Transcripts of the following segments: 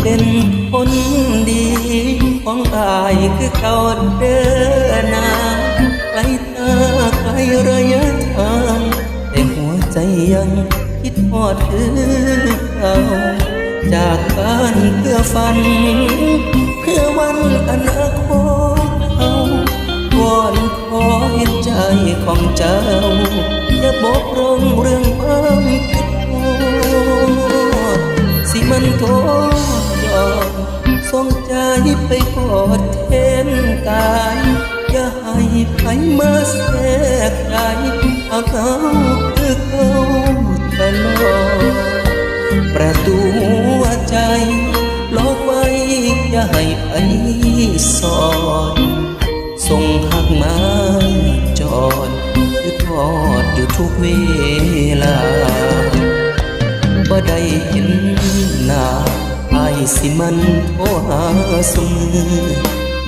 ເປັນຄົນດີຂອງອ້າຍຄືເກົ່າເດີນາງ ໄກຕາໄກໄລຍະທາງ ແຕ່ຫົວໃຈຍັງຄິດຮອດຄືເກົ່າ ຈາກການເພື່ອຝັນ ເພື່ອວັນອະນາຄົດເຮົາ ວອນ ຂໍເຫັນໃຈຂອງເຈົ້າ ຢ່າບອກຮ່ອງເລື່ອງຄວາມຄິດຮອດ ຊິມັນທໍຍອນ ສົ່ງໃຈໄປກອດແທນກາຍ ຢ່າໃຫ້ໃຜມາແຊກໃຈ ຫາກເຮົາຄືເກົ່າຕະຫຼອດ ປະຕູຫົວໃຈ ລອກໄວ້ ຢ່າໃຫ້ໃຜສອດ ສົ່ງຮັກມາຈອດ ຄິດຮອດຢູ່ທຸກເວລາ ບໍ່ໄດ້ເຫັນໜ້າ ອ້າຍຊິໝັ່ນໂທຫາຊຸມື້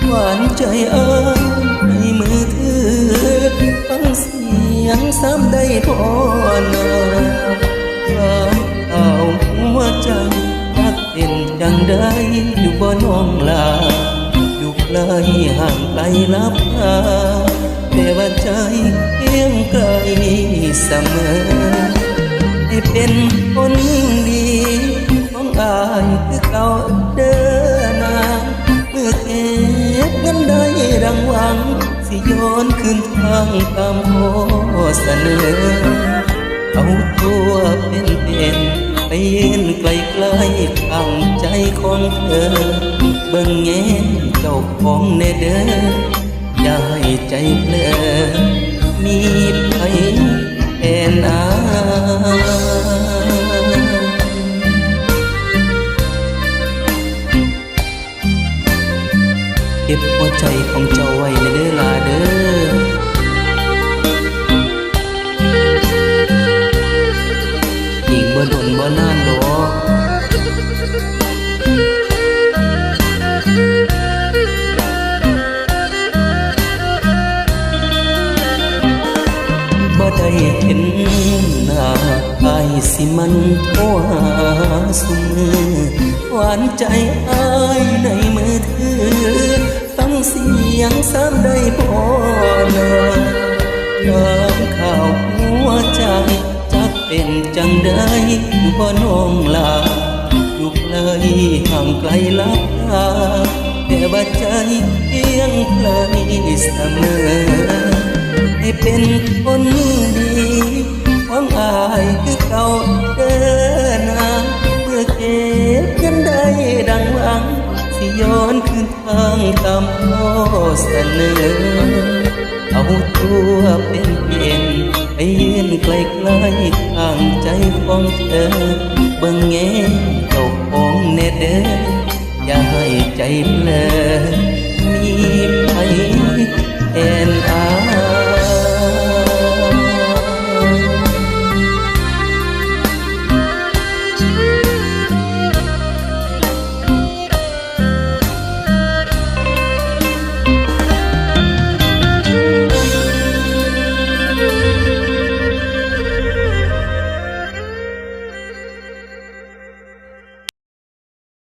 ຫວານໃຈອ້າຍໃນມືຖື ຟັງສຽງຊ້ຳໄດ້ບໍ່ນາ ຖາມຂ່າວຫົວໃຈ ຈັກເປັນຈັ່ງໃດຢູ່ບໍ່ນ້ອງຫຼ້າ ຢູ່ໃກ້ຫ່າງໄກລັບຕາ ແຕ່ວ່າໃຈຄຽງໃກ້ສະເໝີ ໃຫ້ເປັນຄົນດີຂອງອ້າຍຄືເກົ່າເດີນາງ ເມື່ອເກັບເງິນໄດ້ດັ່ງຫວັງ ຊິຍ້ອນຄືນທາງຕາມຂໍ້ສະເໜີ ເອົາຕົວເປັນໆ ໄປຢືນໃກ້ໆ ຂ້າງໃຈຂອງເທີ ເບິ່ງແຍງເຈົ້າຂອງແດ່ເດີ ຢ່າໃຫ້ໃຈເຜີ ມີໃຜແທນອ້າຍ ເກັບຫົວໃຈຂອງເຈົ້າໄວ້ແດ່ເດີຫຼ້າເດີ ອີກບໍ່ດົນບໍ່ນານດອກ ບໍ່ໄດ້ເຫັນໜ້າ ອ້າຍຊິໝັ່ນໂທຫາຊຸມື້ ຫວານໃຈອ້າຍໃນມືຖື ຟັງສຽງຊ້ຳໄດ້ບໍ່ນາ ຖາມຂ່າວຫົວໃຈ ຈັກເປັນຈັ່ງໃດຢູ່ບໍ່ນ້ອງຫຼ້າ ຢູ່ໃກ້ຫ່າງໄກລັບຕາ ແຕ່ວ່າໃຈຄຽງໃກ້ສະເໝີ ໃຫ້ເປັນຄົນດີຂອງອ້າຍຄືເກົ່າເດີນາງ ເມື່ອເກັບເງິນໄດ້ດັ່ງຫວັງ ຊິຍ້ອນຄືນທາງຕາມຂໍ້ສະເໜີ ເອົາຕົວເປັນໆ ໄປຢືນໃກ້ໆ ຂ້າງໃຈຂອງເທີ ເບິ່ງແຍງເຈົ້າຂອງແດ່ເດີ ຢ່າໃຫ້ໃຈເຜີ